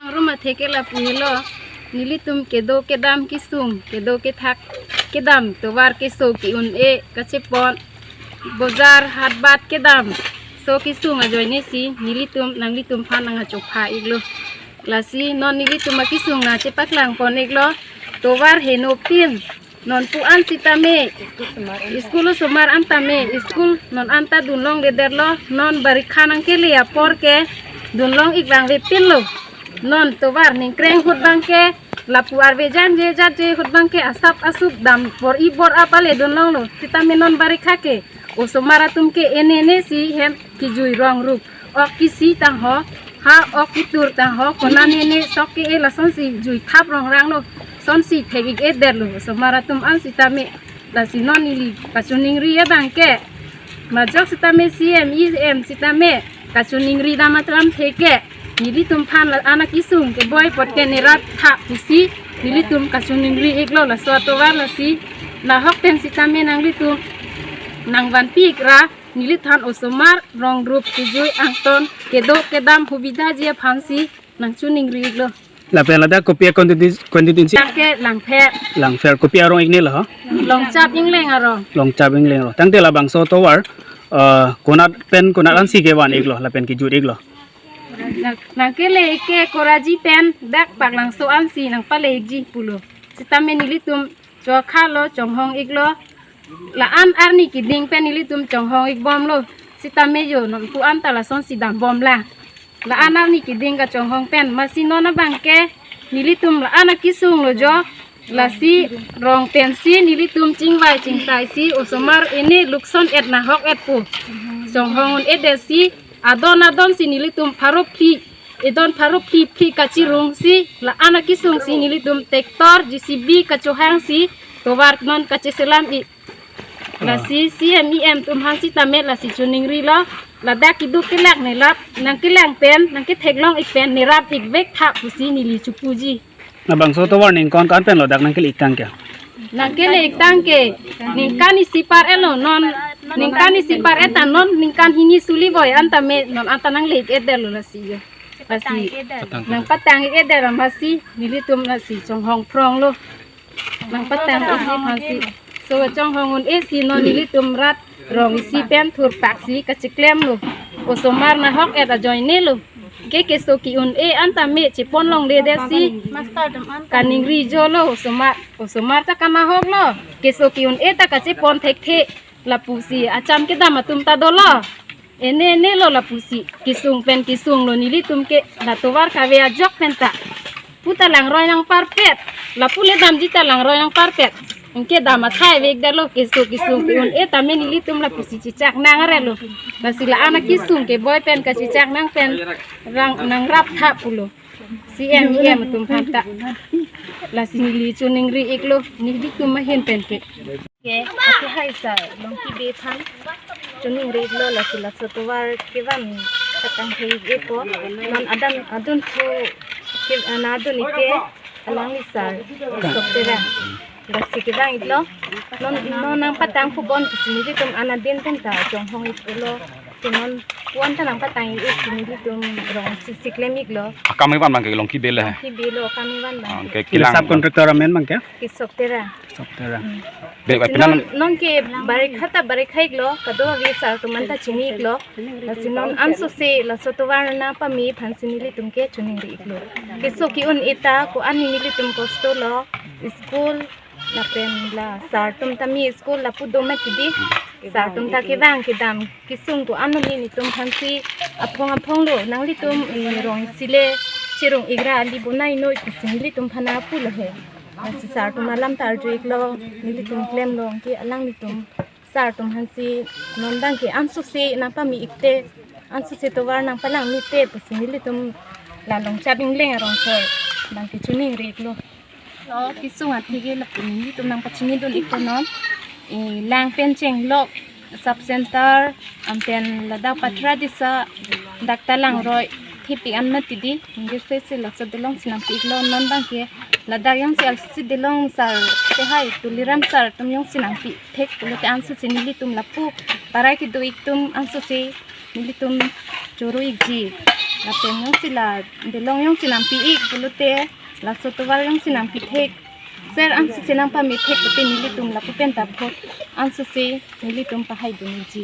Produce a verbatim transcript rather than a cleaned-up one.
Arum athe ke lapu helo, nelitum kedo kedam kesung, kedo kethak kedam, tovar keso ke-un-e kachepon, bojar hatbat kedam, so kesung ajoine si nelitum nanglitum aphan nangkachopha iklo. Lasi non nelitum akesung nangchepaklang pon iklo, tovar henopin, non pu an sitame, school osomar an tame, school non anta dunlongledetlo, non barikha nangkele apor ke dunlong ik vangvepinlo. Non tovar ningkreng ahut abang ke, lapu arve janjejatje ahut abang ke asap asup dam bor-i bor-ap ale dunlonglo. Sitame non barikha ke osomar atum ke enene si hem kejui rong rup, ok kesi tangho, ha ok ketur tangho, konane ne sok ke-e lasonsi jui thap rongranglo, lasonsi thek ik-edetlo osomar atum an sitame. Lasi non neli kachiningri abang ke, majok sitame C M, E M sitame kachiningri dam atram theke, nelitum aphan la-an akesung keboi apot ke nerap tha pusi nelitum kachiningri iklo. Laso atovar lasi nahok pen sitame nanglitum nangvanpi ikra, nelithan osomar rong rup kejui angton kedo kedam hubidaji aphansi nangchiningri iklo. Lapen ladak kopi a-constituency, constituency? Ke Langpher. Langpher, kopi arong iknelo ho? Longchap Ingleng arong. Longchap Ingleng arong. Tangte labangso tovar, eh, konat pen konat ansi kevan iklo, lapen kejut iklo? Nang, nangkele ik ke Koraji pen dak Paklangso ansi nangpale ikji pulo. Sitame nelitum chokhalo, chonghong iklo. La-an arni keding pen nelitum chonghong ikbomlo. Sitame jo non pu anta lasonsi dambomlang. La-an arni keding kachonghong pen, masi non abang ke nelitum la-an akesung lo jo. Lasi rong pensi nelitum chingvai chingsaisi osomar ene lukson et nahok et po. Chonghong un-edet si adon adon si nelitum pharo phli, edon pharo phli phli kachirung si, la-an akesung si nelitum tractor, J C B kachohang si tovar non kacheselam ik. Lasi C M, E M atum aphan sitame lasi chiningrilo, ladak keduk kelak nelap, nangkelang pen, nangketheklong ik pen nerap ikvek tha pusi neli chopuji. Labangso tovar ningkan ko-an penlo dak nangkele iktang ke? Nangkele iktang ke ningkan isi par-etlo non, ningkan isi par-et ta non ningkan hini suli voi an tame non anta nangle ik-edetlo lasi jo. Lasi nangpatang ik-edet amatsi nelitum lasi chonghong phronglo. Nangpatang ik-e aphansi. So chonghong un-e si non nelitum rat rong isi pen thurpaksi kacheklemlo. Osomar nahok et ajoinelo. Ke keso ke-un-e an tame chepon longledet si kaningri jolo osomar. Osomar ta kanahoklo. Keso ke-un-e ta kachepon thekthe. Lapusi acham kedam atum ta dolo. Ene ene lo lapusi. Kesung pen kesunglo nelitum ke la tovar kave ajok pen ta. Pu ta langroi nangparpet. Lapu le damji ta langroi nangparpet. Anke dam athai vekdetlo keso kesung ke-un-e tame nelitum lapusi chechak nang arelo. Lasi la-an akesung keboi pen kachechak nang pen rang nangrap tha pulo. C M, E M atum aphan ta. Lasi neli chiningri iklo, nelitum ahin pen ke. Ke, ake hai sa, Longki Bey aphan chiningri iklo, lasi laso tovar kevan katang thek-ik-e po. Non adan adunthu ke, ana adun ik ke, alangli sar, Sok Terang. Lasi kevang iklo. Non, non nangpatang phubon pusi nelitum ana din pen ta chonghong iklo. Ke non pu an ta nangpatang ik-e si nelitum rong isi cheklem iklo. Akam kevan abang ke Longki Bey le. Longki Bey lo akam kevan abang. Ah, ke, ke kelang sub contractor amen abang ke? Ke Sok Terang. Sok Terang. Hmm. Bey, bey, lasi penan non, non ke barikha ta barikha iklo, kadokave sar atum an ta chini iklo. Lasi non ansose laso tovar nangpame aphansi nelitum ke chiningri iklo. Keso ke-un-e ta ko-an nelitum kosto lo, school, lapen la sar atum tame school lapu domat kedi. Sar atum ta kevang kedam kesung ko-an nelitum aphansi aphong aphonglo, nanglitum, eh, rong isi le chirung ikra, ali bonai noi pusi nelitum aphan pulo he. Lasi sir atum alam ta arju-iklo, nelitum klemlo, anke alanglitum sir atum aphansi non abangke ansose nangpame-ikte, ansose tovar nangpalang mite pusi nelitum la Longchap Engleng arong sir abangke choningri-iklo. Lo kesung atheke lapu nelitum nangpachinidun-ikpo non. E, lang pen chenglok sub center, anpen ladak Patradisa, dak ta langroi thepik an mati di, ingir se laso dolong si nangpi-iklo non abangke, ladak jongsi ansose dolong sir, sehai Tuliram sir atum jongsi nangpi thek pulote ansose nelitum lapu parai kedo-ik atum ansose nelitum choro-ikji. Lapen jongsi la dolong jongsi nangpi-ik pulote, laso tovar jongsi nangpi thek, sir ansose nangpame thek pulote nelitum lapu pen ta vote ansose nelitum pahaidun-ikji.